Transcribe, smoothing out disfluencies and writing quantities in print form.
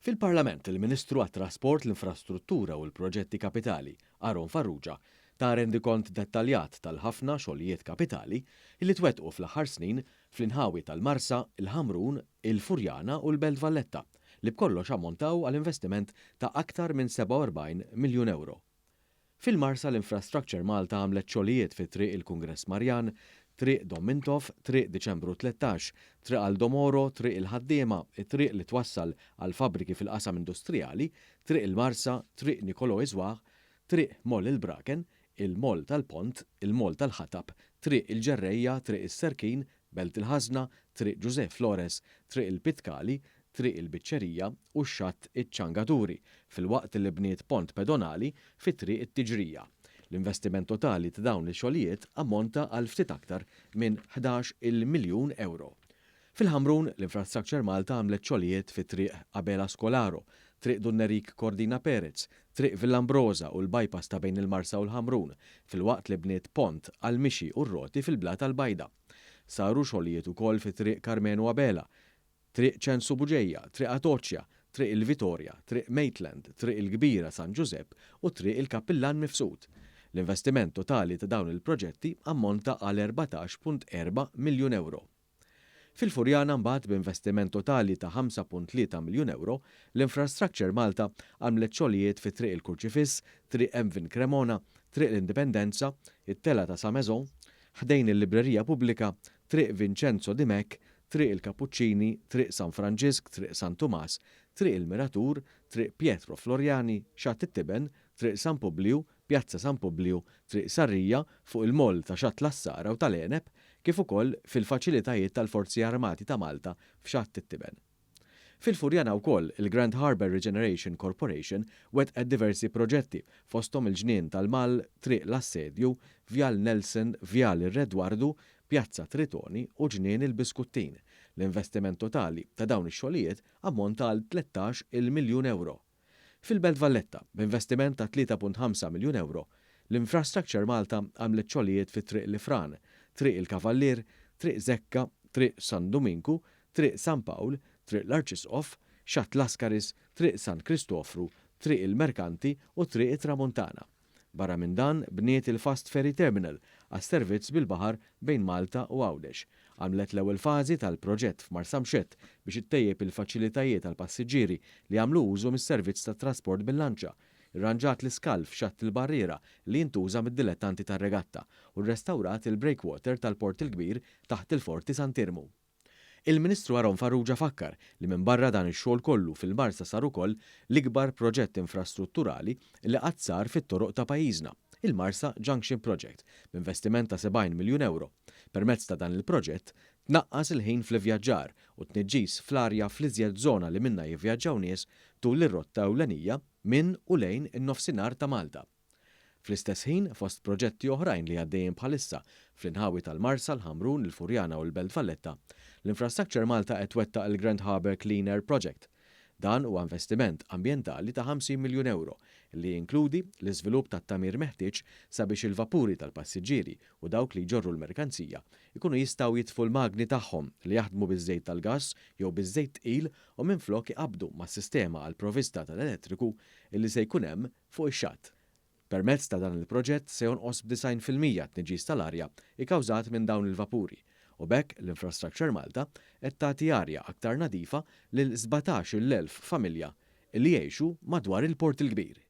Fil-Parlament, il-Ministru għat-Trasport, l-Infrastruttura u l-Proġetti Kapitali, Aaron Farrugia, ta rendikont dettaljat tal-ħafna xogħlijiet kapitali li twettqu fl-aħħar snin fl-inħawi tal-Marsa, il-Ħamrun, il-Furjana u l-Belt Valletta, li b'kollox ammontaw għal investiment ta' aktar minn 47 miljun ewro. Fil-Marsa, l-Infrastructure Malta għamlet xogħlijiet fi Triq il-Kungress Marjan, Triq Dom Mintoff, Triq Diċembru 13, Triq Aldo Moro, Triq il-Ħaddiema, it-triq li twassal għall-fabbriki fil-qasam industrijali, Triq il-Marsa, Triq Nicolò Isouard, Triq Moll il-Braken, il-Moll tal-Pont, il-Moll tal-Ħatab, Triq il-Ġerrejja, Triq is-Serkin, Belt il-Ħażna, Triq Ġużè Flores, Triq il-Pitkali, Triq il-Biċċerija u x-Xatt iċ-Ċangaturi, filwaqt li bniet pont pedonali fi Triq it-Tiġrija. L-investiment totali ta' dawn ix-xogħlijiet ammonta għal ftit aktar minn 11-il miljun ewro. Fil-Ħamrun, l-Infrastructure Malta għamlet xogħlijiet fi Triq Abela Scolaro, Triq Dun Nerik Cordina Perez, Triq Villambrosa u l-bypass ta' bejn il-Marsa u l-Ħamrun, filwaqt li bniet pont għall-mixi u r-roti fil-Blata l-Bajda. Saru xogħlijiet ukoll fi Triq Karmenu Abela, Triq Ċensu Buġeja, Triq Atoċja, Triq il-Vitorja, Triq Maitland, Triq il-Kbira San Ġużepp u Triq il-Kappillan Mifsud. L-investiment totali ta' dawn il-proġetti ammonta għal 14.4 miljun ewro. Fil-Furjana mbagħad, b'investiment totali ta' 5.3 miljun ewro, l-Infrastructure Malta għamlet xogħlijiet fi Triq il-Kurċifiss, Triq Emvin Cremona, Triq l-Indipendenza, it-Telgħa ta' Sa Maison, ħdejn il-Librerija Pubblika, Triq Vincenzo Dimech, Triq il-Kapuċċini, Triq San Franġisk, Triq San Tumas, Triq il-Miratur, Triq Pietro Floriani, Xatt it-Tiben, Triq San Publiju, Pjazza San Publiju, Triq Sarrija, fuq il-moll ta' Xatt l-Għassara u tal-Għeneb, kif ukoll fil-faċilitajiet tal-Forzi Armati ta' Malta f'Xatt it-Tiben. Fil-Furjana wkoll, il-Grand Harbour Regeneration Corporation wettqet diversi proġetti, fosthom il-Ġnien tal-Mall, Triq l-Assedju, Vjal Nelson, Vjal ir-Re Dwardu, Pjazza Tritoni u Ġnien il-Biskuttin. L-investiment totali ta' dawn ix-xogħlijiet ammonta għal 13-il miljun ewro. Fil-Belt Valletta, b'investiment ta' 3.5 miljun ewro, l-Infrastructure Malta għamlet xogħlijiet fi Triq l-Ifran, Triq il-Kavallier, Triq Zekka, Triq San Duminku, Triq San Pawl, Triq l-Arċisqof, Xatt Lascaris, Triq San Kristofru, Triq il-Merkanti u Triq it-Tramuntana. Barra minn dan, bniet il-Fast Ferry Terminal għas-servizz bil-baħar bejn Malta u Għawdex. Għamlet l-ewwel fażi tal-proġett f'Marsamxett biex ittejjeb il-faċilitajiet għall-passiġġieri li jagħmlu użu mis-servizz tat-trasport bil-lanċa. Irranġat l-iskal f'Xatt il-Barriera li jintuża mid-dilettanti tar-regatta u rrestawrat il-breakwater tal-Port il-Kbir taħt il-Forti Sant'Iermu. Il-Ministru Aaron Farrugia fakkar li minbarra dan ix-xogħol kollu fil-Marsa sar ukoll l-ikbar proġett infrastrutturali li qatt sar fit-toroq ta' pajjiżna, il-Marsa Junction Project, b'investiment ta' 70 miljun ewro. Permezz ta' dan il-proġett, tnaqqas il-ħin fl-ivvjaġġar u t-tniġġis fl-arja fl-iżjed żona li minnha jivvjaġġaw nies tul ir-rotta ewlenija minn u lejn in-Nofsinhar ta' Malta. Fl-istess ħin, fost proġetti oħrajn li għaddejjin bħalissa fl-inħawi tal-Marsa, l-Ħamrun, il-Furjana u l-Belt Valletta, l-Infrastructure Malta qed twettaq il-Grand Harbour Clean Air Project. Dan huwa investiment ambjentali ta' 50 miljun ewro li jinkludi l-iżvilupp tat-tagħmir meħtieġ sabiex il-vapuri tal-passiġġieri u dawk li jġorru l-merkanzija jkunu jistgħu jitfu l-magni tagħhom li jaħdmu biż-żejt tal-gass jew biż-żejt tqil u minflok iqabbdu mas-sistema għall-provvista tal-elettriku li se jkun hemm fuq ix-xatt. Permezz ta' dan il-proġett se jonqos b'90% t-tniġġis tal-arja kkawżat minn dawn il-vapuri u b'hekk l-Infrastructure Malta qed tagħti arja aktar nadifa lil 17,000 familja li jgħixu madwar il-Port il-Kbir.